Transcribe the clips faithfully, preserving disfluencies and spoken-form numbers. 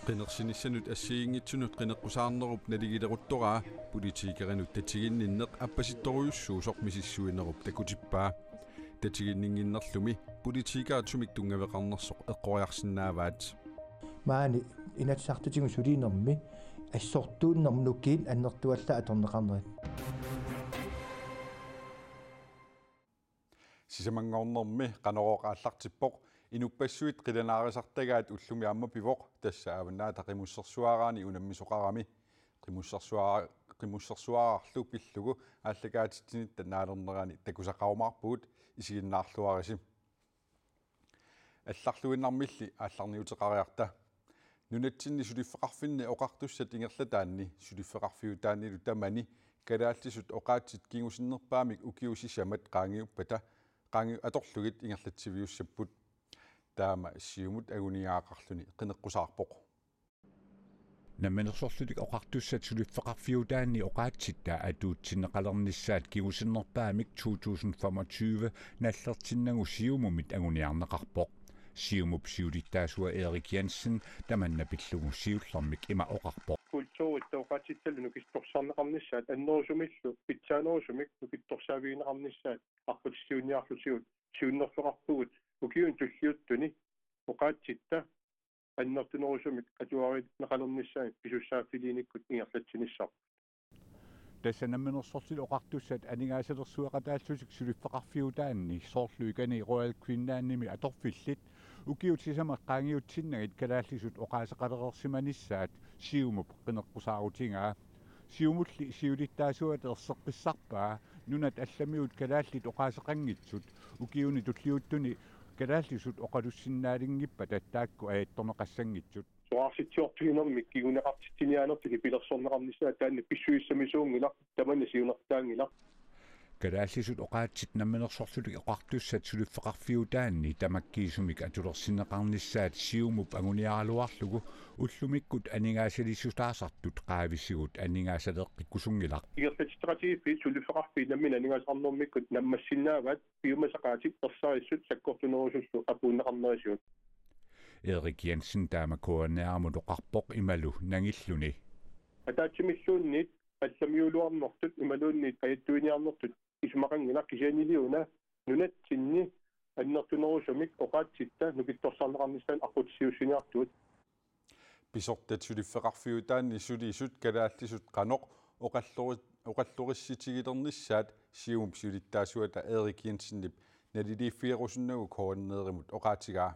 Qinersinissanut assigiinngitsunut qineqqusaarnerup naligileruttoraa politikerinut tatiginninneq appasittorujussuusoq misissuinerup takutippaa. Tatiginninnginnerlumi politikerit sumik tunngaveqarnersoq eqqoriarsinnaavaat. Maani Inatsisartutigut sulinermi assortuunnermi nukiit annertuallaat atorneqarnerat. Sisamanngornermi Qanorooq aallartippoq. Inuppassuit qilanaarisartagaat ullumi aamma pivoq, tassa Avannaata Qimussersuaraani unammisoqarami. Qimussersua-, Qimussersuararlu pillugu aallakaatitsinitta naalernerani takusaqarumaarpugut, isiginnaarluarisi. Allarluinnarmilli aallarniuteqariarta. Nunatsinni suliffeqarfinni oqartussat ingerlataanni suliffeqarfiutaannilu tamani kalaallisut oqaatsit kingusinnerpaamik ukiut sisamat qaangiuppata qaangi-, atorlugit ingerlatsiviussapput. Taama Siumut anguniagaqarluni qineqqusaarpoq. Namminersorlutik Oqartussat suliffeqarfiutaanni oqaatsitta atuutsinneqalernissaat kingusinnerpaamik to tusind femogtyve nallertinnagu Siumumit anguniarneqarpoq. Siumup siulittaasua Erik Jensen tamanna pillugu siullermik ima oqarpoq. Kulturitta oqaatsittallu nukittorsarneqarnissaat annerusumillu pitsaanerusumik nukittorsaavigineqarnissaat aqqutissiuunniarlutigu siunnerfeqarpugut ukiuni tulliuttuni oqaatsitta annertunerusumik atuarineqalernissaannik pisussaaffiliinikkut ingerlatsinissarput. Tassa Namminersorlutik Oqartussat aningaasalersueqataallutik suliffeqarfiutaanni soorlu ikani Royal Greenlandimi atorfillit ukiut sisamat qaangiutsinnagit kalaallisut oqaaseqalereersimanissaat Siumup qineqqusaarutigaa. Siumulli siulittaasuata erseqqissarpaa nunat allamiut kalaallit oqaaseqanngitsut ukiuni tulliuttuni kalaallisut oqalussinnaalinngippata taakku ajattorneqassanngitsut. Soraarsitsiortuinermik kinguneqartitsiniaanertut nipilersorneqarnissaa taanna pissusissamisuunngilaq, tamanna siunertaanngilaq. Kalaallisut oqaatsit Namminersorlutik Oqartussat suliffeqarfiutaanni tamakkiisumik atulersinneqarnissaat Siumup anguniaraluarlugu ullumikkut aningaasaliissutaasartut qaavisigut aningaasaleeqqikkusunngilaq. Ingerlatitseqatigiiffiit suliffeqarfiit nammineq aningaasaqarnermikkut nammassinnaavaat piumasaqaatit ersarissut sakkortunerusullu apuunneqarnerisigut. Erik Jensen taama K N R-imut oqarpoq imalu nangilluni. Ataatsimilluunniit allamiuluarnertut imaluunniit ajattuiniarnertut isumaqanngilaq, kisiannili una nunatsinni annertunerusumik oqaatsitta nukittorsarneqarnissaannik aqqutissiuussiniartugut. Pisortat suliffeqarfiutaanni sulisut kalaallisut qanoq oqallori-, oqallorissutigilernissaat Siumup siulittaasuata Erik Jensenip naliliiffigerusunnagu K N R-imut oqaatigaa.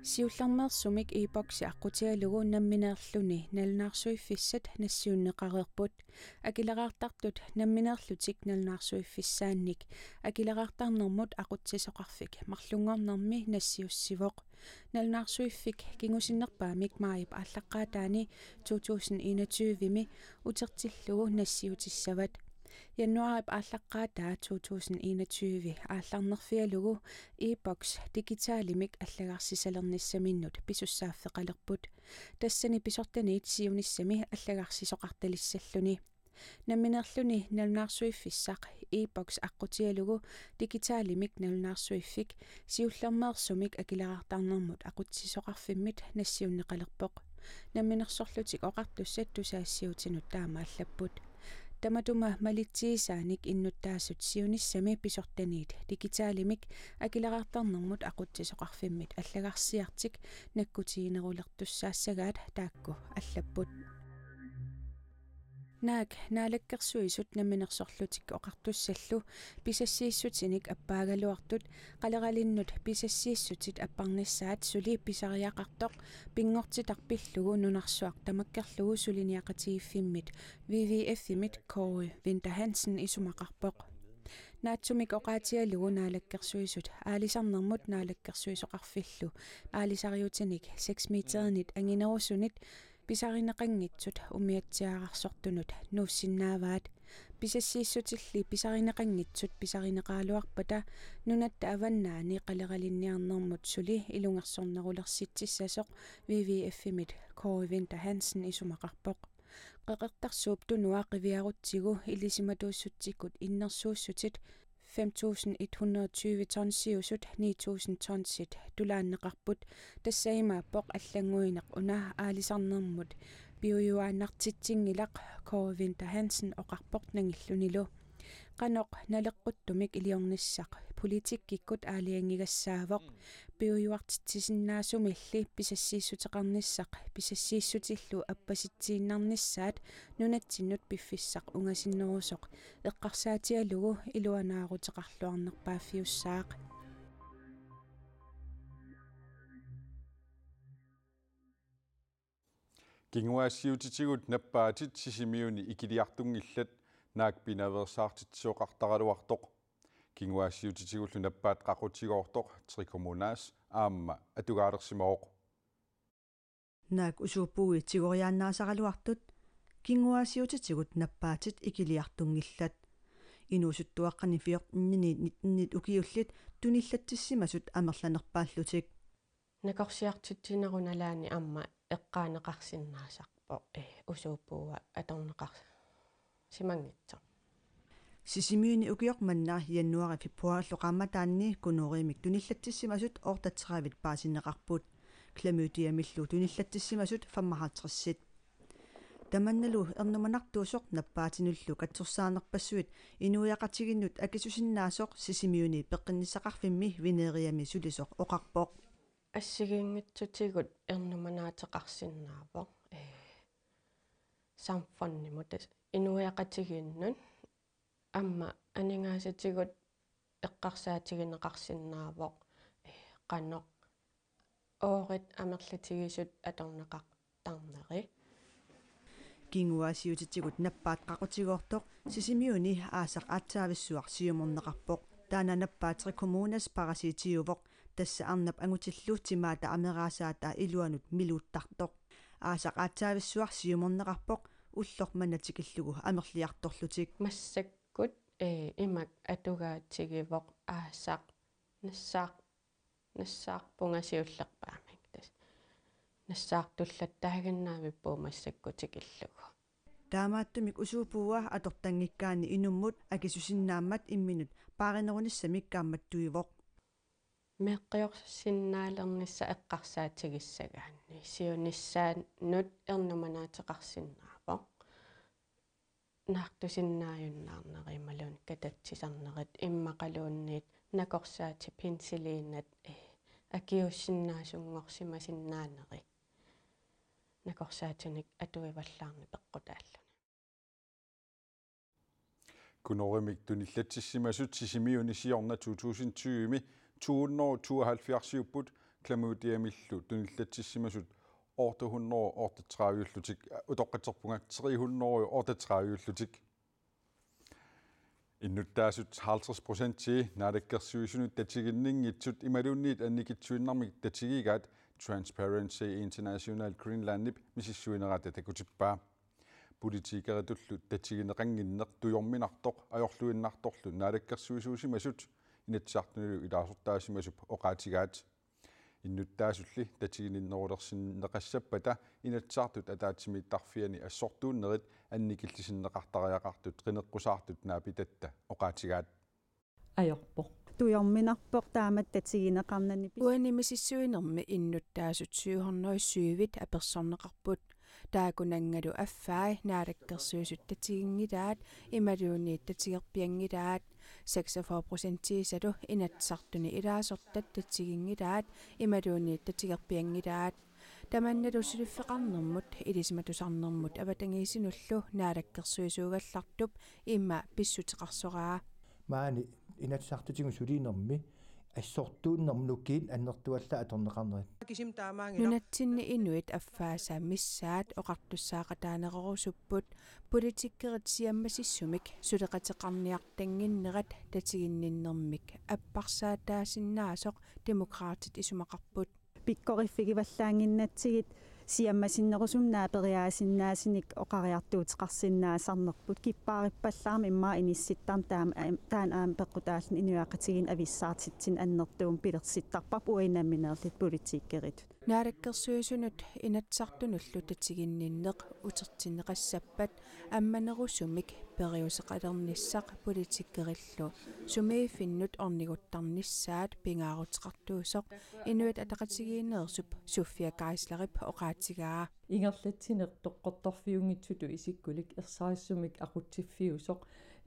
Siullermeersumik e-boksi aqqutigalugu nammineerluni nalunaarsuiffissat nassiunneqareerput. Akileraartartut nammineerlutik nalunaarsuiffissaannik akileraartarnermut aqutsisoqarfik marlunngornermi nassiussivoq. Nalunaarsuiffik kingusinnerpaamik maajip aallaqqaataani to tusind enogtyve-mi utertillugu nassiutissavat. Januaarip aallaqqaataa to tusind enogtyve aallarnerfigalugu e-boks digitalimik allagarsisalernissaminnut pisussaaffeqalerput. Tassani pisortaniit siunissami allagarsisoqartalissalluni. Nammineerluni nalunaarsuiffissaq e-boks aqqutigalugu digitalimik nalunaarsuiffik siullermeersumik akileraartarnermut aqutsisoqarfimmit nassiunneqalerpoq. Namminersorlutik Oqartussat tusagassiuutinut taama allapput. Tamatuma malitsigisaanik innuttaasut siunissami pisortaniit digitalimik akileraartarnermut aqutsisoqarfimmit allagarsiartik nakkutiginerulertussaassagaat taakku allapput. Naak Naalakkersuisut Namminersorlutik Oqartussallu pisassiissutinik appaagaluartut qaleralinnut pisassiissutit apparnissaat suli pisariaqartoq pinngortitaq pillugu nunarsuaq tamakkerlugu suliniaqatigiiffimmit W W F-imit Kåre Winther Hansen isumaqarpoq. Naatsumik oqaatigalugu Naalakkersuisut aalisarnermut naalakkersuisoqarfillu aalisariutinik seks meterinit anginerusunit pisarineqanngitsut umiatsiaararsortunut nuussinnaavaat. Pisassiissutilli pisarineqanngitsut pisarineqaraluarpata nunatta avannaani qaleralinniarnermut suli ilungersornerulersitsissasoq W W F-imit Kåre Winther Hansen isumaqarpoq. Qeqertarsuup Tunua qiviarutsigu ilisimatuussutsikkut innersuussutit fem tusind et hundrede og tyve tonsiusut ni tusind tonsit tulaanneqarput, tassa imaappoq allannguineq una aalisarnermut piujuaannartitsinngilaq, Kåre Winther Hansen oqarpoq nangillunilu. Qanoq naleqquttumik iliornissaq politikkikkut aalajangigassaavoq, piujuartitsisinnaasumilli pisassiissuteqarnissaq pisassiissutillu appasitsiinnarnissaat nunatsinnut piffissaq ungasinnerusoq eqqarsaatigalugu iluanaaruteqarluarnerpaaffiussaaq. Kinguaassiuutitigut nappaatit Sisimiuni ikiliartunngillat, naak pinaveersaartitsisoqartaraluartoq. Kinguaassiuutitigullu nappaat qaqutigoortoq Trichomonas aamma atugaalersimavoq. Naak usuupuui tigoriaannaasaraluartut kinguaassiuutitigut nappaatit ikiliartunngillat. Inuusuttuaqqani fjortenini nittenini ukiullit tunillatsissimasut amerlanerpaallutik. Nakorsiartitsinerup nalaani aamma eqqaaneqarsinnaasarpoq, ee, usuupuua atorneqarsimanngitsoq. Sisimiuni ukioq manna januaari februaarillu qaammataanni Kunooriimik tunillatsissimasut otteogtredive paasinneqarput. Klamydiamillu tunillatsissimasut femoghalvtreds. Tamannalu ernumanartuusoq nappaatinullu katsorsaanerpassuit inuiaqatigiinnut akisusinnaasoq Sisimiuni peqqinnissaqarfimmi Veneriami sulisoq oqarpoq. Assigiinngitsutigut ernumanaateqarsinnaavoq, ee, samfundimut, tassa inuiaqatigiinnut, aamma aningaasatigut eqqarsaatigineqarsinnaavoq, ee, qanoq oorit amerlatigisut atorneqartarneri. Kinguaassiuutitigut nappaat qaqutigoortoq Sisimiuni aasaq aatsaavissuaq siumorneqarpoq. Taanna nappaat Trichomonas parasiitiuvoq, tassa arnap angutillu timaata ameraasaata iluanut miluuttartoq. Aasaq aatsaavissuaq siumorneqarpoq ulloq manna tikillugu amerliartorlutik. Massakkut, ee, imak atugaatigivoq aasaq nassaaq-, nassaarpunga siullerpaamik. Tassa nassaartullattaaginnaavippoq massakkut tikillugu. Taamaattumik usuupuua atortanngikkaanni inummut akisusinnaammat imminut paarinerunissamik kaammattuivoq. Meeqqiorsinnaalernissaq eqqarsaatigissagaanni siunissaannut ernumanaateqarsinnaavoq. Naartusinnaajunnaarneri imaluunniit katatsisarnerit immaqaluunniit nakorsaatit penicillinit, ee, akiuussinnaasunngorsimasinnaaneri nakorsaatinik atuivallaarneq peqqutaalluni. Kunooriimik tunillatsissimasut Sisimiuni siorna to tusind tyve-mi to hundrede tooghalvfjerds-iupput, klamydiamillu tunillatsissimasut otte hundrede otteogtredive-ullutik, utoqqatserpunga, tre hundrede otteogtredive-ullutik. Innuttaasut halvtreds procentii Naalakkersuisunut tatiginninngitsut imaluunniit annikitsuinnarmik tatigigaat Transparency International Greenlandip misissuinerata takutippaa. Politikeritullu tatigineqannginneq tujorminartoq ajorluinnartorlu naalakkersuisuusimasut Inatsisartunilu ilaasortaasimasup oqaatigaat. Innuttaasulli tatiginninnerulersinneqassappata Inatsisartut ataatsimiittarfianni assortuunnerit annikillisinneqartariaqartut qineqqusaartut naapitatta oqaatigaat. Ajorpoq. Tujorminarpoq taamatut tatigineqarnani. Uani misissuinermi innuttaasut syv hundrede syv apersorneqarput. Taakkunanngalu affai Naalakkersuisut tatiginngilaat imaluunniit tatigerpianngilaat. Seksogfyrre procentiisalu Inatsisartuni ilaasortat tatiginngilaat imaluunniit tatigerpianngilaat. Tamannalu suliffeqarnermut, ilisimatusarnermut avatangiisinullu naalakkersuisuugallartup ima pissuteqarsoraa. Maani Inatsisartutigut sulinermi assortuunnermut nukiit annertuallaat atorneqarnerit. Nunatsinni inuit affaasa missaat oqartussaaqataanerorusupput, politikerit siammasissumik suleqateqarniartannginnerat tatiginninnermik apparsaataasinnaasoq Demokraatit isumaqarput. Pikkoriffigivallaannginnatsigit siammasinnerusumik naaperiaasinnaasunik oqariartuuteqarsinnaasarnerput, kippaarippallaarmat immaqa inissittarneq taama, taanna aamma peqqutaalluni inuiaqatigiinni avissaartitsineq annertuumik pilersittarparput uagut nammineerluta politikeritut. Naalakkersuisunut Inatsisartunullu tatiginninneq utertinneqassappat ammanerusumik periuseqalernissaq politikerillu sumiiffinnut orniguttarnissaat pingaaruteqartuusoq Inuit Ataqatigiinneersup Sofia Geislerip oqaatigaa. Ingerlatsineq toqqortorfiunngitsutut isikkulik ersarissumik aqutsiffiusoq,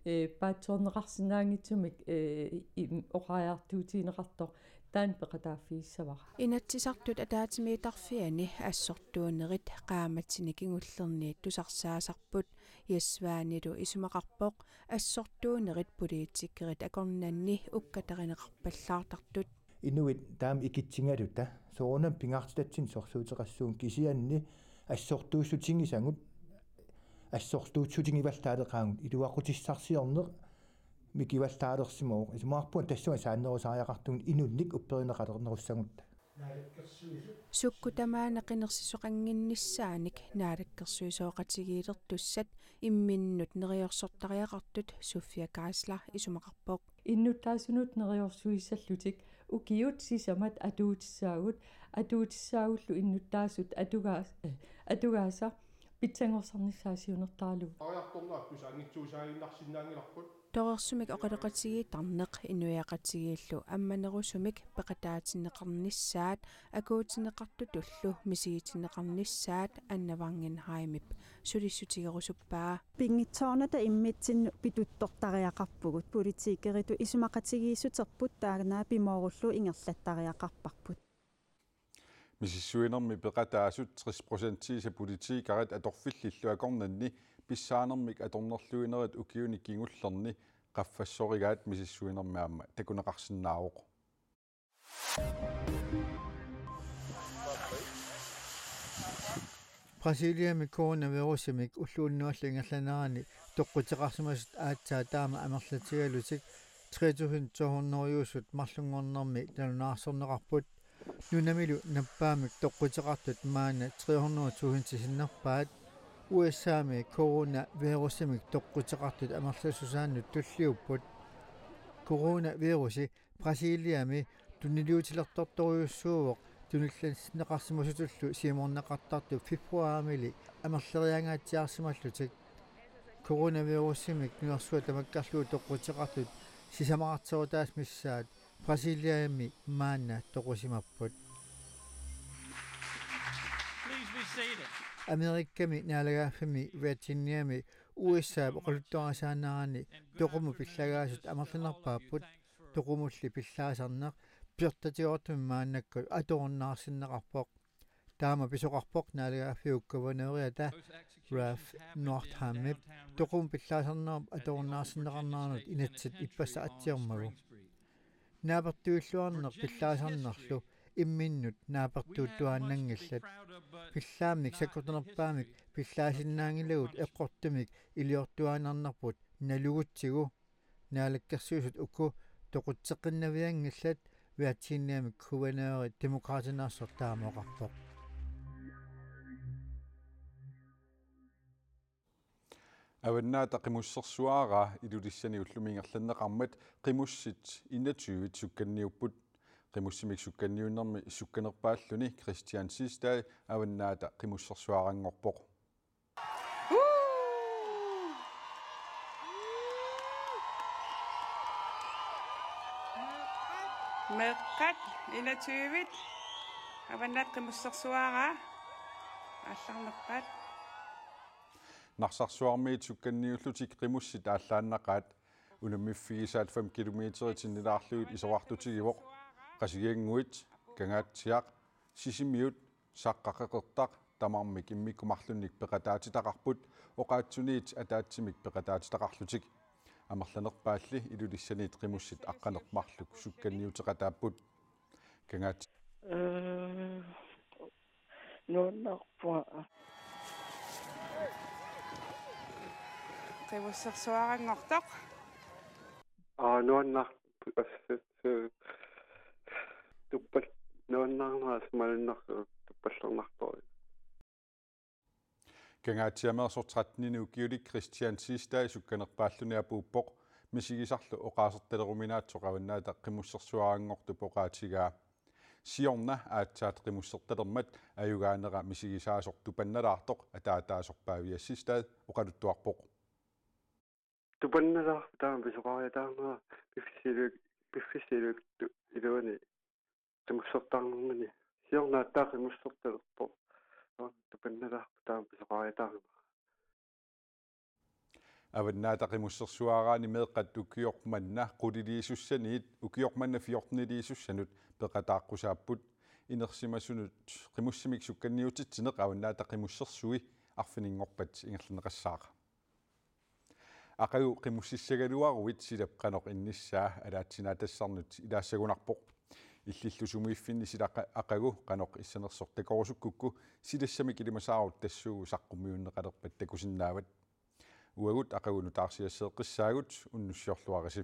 ee, paatsoorneqarsinnaanngitsumik, ee, im-, oqariartuutigineqartoq taanna peqataaffigissavara. Inatsisartut ataatsimiittarfianni assortuunerit qaammatini kingullerni tusarsaasarput. Jess Svanelu isumaqarpoq assortuunerit politikerit akornanni ukkatarineqarpallaartartut. Inuit taama ikitsigaluta soorunami pingaartitatsinnik sorsuuteqassuunga, kisianni assortuussutigisagut assortuussutigivallaaleqaagut, iluaqutissarsiorneq mikivallaalersimavoq. Isumaqarpunga tassunga saannerusariaqartugut inunnik upperineqalernerussagutta. Sukkut tamaana qinersisoqannginnissaanik naalakkersuisooqatigiilertussat imminnut neriorsortariaqartut Sofia Geisler isumaqarpoq. Innuttaasunut neriorsuissallutik ukiut sisamat atuutissaagut, atuutissaagullu innuttaasut atugaas-, eh, atugaasa pitsanngorsarnissaa siunertaralugu. Ariartornerat kusanngitsuusaaginnarsinnaanngilarput. Torersumik oqaloqatigiittarneq inuiaqatigiillu ammanerusumik peqataatinneqarnissaat akuutinneqartutullu misigitinneqarnissaat Anna Wangenheimip sulissutigerusuppaa. Pinngitsoornata immitsinnut pituttortariaqarpugut politikeritut isumaqatigiissuterput, taanna pimoorullugu ingerlattariaqarparput. Misissuinermi peqataasut tres procentiisa politikerit atorfillillu akornanni pissaanermik atornerluinerit ukiuni kingullerni qaffassorigaat misissuinermi aamma takuneqarsinnaavoq. Brasiliami coronavirusimik ulloq unnuallu ingerlanerani toqquteqarsimasut aatsaat taama amerlatigalutik tre tusind to hundrede-usut marlunngornermi nalunaarsorneqarput. Nunamilu nappaammik toqquteqartut maanna tre hundrede tusind sinnerpaat. U S A-mi coronavirusimik toqquteqartut amerlassusaannut tulliupput. Coronavirusi Brasiliami tunniliutilertortorujussuuvoq tunillassinneqarsimasutullu siumorneqartartut februarimili amerleriangaatsiarsimallutik. Coronavirusimik nunarsuaq tamakkerlugu toqquteqartut sisamararterutaasut missaat Brasiliami maanna toqusimapput. Please be seated. Amerikami naalagaaffimmi Virginiami U S A-p oqaluttuarisaanerani toqumut pillagaasut amerlanerpaapput. Toqumulli pillaasarneq pisortatigoortumik maannakkut atorunnaarsinneqarpoq. Taama pisoqarpoq naalagaaffiup guvernøriata Ralph Northamip toqumut pillaasarnerup atorunnaarsinneqarneranut inatsit ippassaq atsiormagu. Naapertuilluarneq pillaasarnerlu imminnut naapertuuttuaannanngillat. Pillaammik sakkortunerpaamik pillaasinnaanngilagut eqqortumik iliortuaannarnerput nalugutsigu. Naalakkersuisut uku toqutseqqinnavianngillat, Virginiami guvernøri Demokraatinersoq taama oqarpoq. Avannaata Qimussersuaraa Ilulissani ullumi ingerlanneqarmat qimussit enogtyve sukkanniupput. Qimussimik sukkanniunnermi sukkanerpaalluni Kristian Siegstad Avannaata Qimussersuaranngorpoq. Meeqqat enogtyve Avannaata Qimussersuaraa aallarnerpaat. Narsarsuarmiit sukkanniullutik qimussit aallaannaqaat. Unammiffigisaat fem kilometerit sinnilaarlugit isorartutigivoq. Qasigiannguit, Kangaatsiaq, Sisimiut, Saqqaq Qeqertaq tamarmik immikkumarlunnik peqataatitaqarput, oqaatsuniit ataatsimik peqataatitaqarlutik. Amerlanerpaalli Ilulissaniit qimussit aqqaneq-marluk sukkanniuteqataapput. Kangaat. Ee, nuannerpoq. Qimussersuaranngortoq. Aa, nuannar-, assut, ee, tuppal-, nuannaarnera malunnartoq tuppallernartoq. Kangaatsiameersoq tretten-ini ukiulik Kristian Siegstad sukkanerpaalluni apuuppoq, misigisarlu oqaasertaleruminaatsoq Avannaata Qimussersuaranngortup oqaatigaa. Siorna aatsaat qimussertalermat ajugaanera misigisaasoq tupannalaartoq ataataasoq Paaviassistad oqaluttuarpoq. Tupannalaarpoq taama pisoqariataarnera piffissaq ilu-, piffissaq iluatsitut iluani qimussertaarnermini. Siorna aatsaat qimussertalerpoq. Tupannalaarpoq taama pisoqariataarnera. Avannaata Qimussersuaraani meeqqat ukioq manna quliliisussaniit ukioq manna fjorteniliisussanut peqataaqqusaapput. Inersimasunut qimussimik sukkanniutitsineq Avannaata Qimussersui arfininngorpat ingerlanneqassaaq. Aqagu qimussissagaluaruit silap qanoq innissaa alaatsinaatassarnut ilaassagunarpoq. Illillu sumiiffinni silaq aqagu qanoq issanersoq takorusukkukku silassamik ilimasaarut tassuugu saqqummiunneqalerpat takusinnaavat. Uagut aqagu nutaarsiasseeqqissaagut, unnussiorluarisi.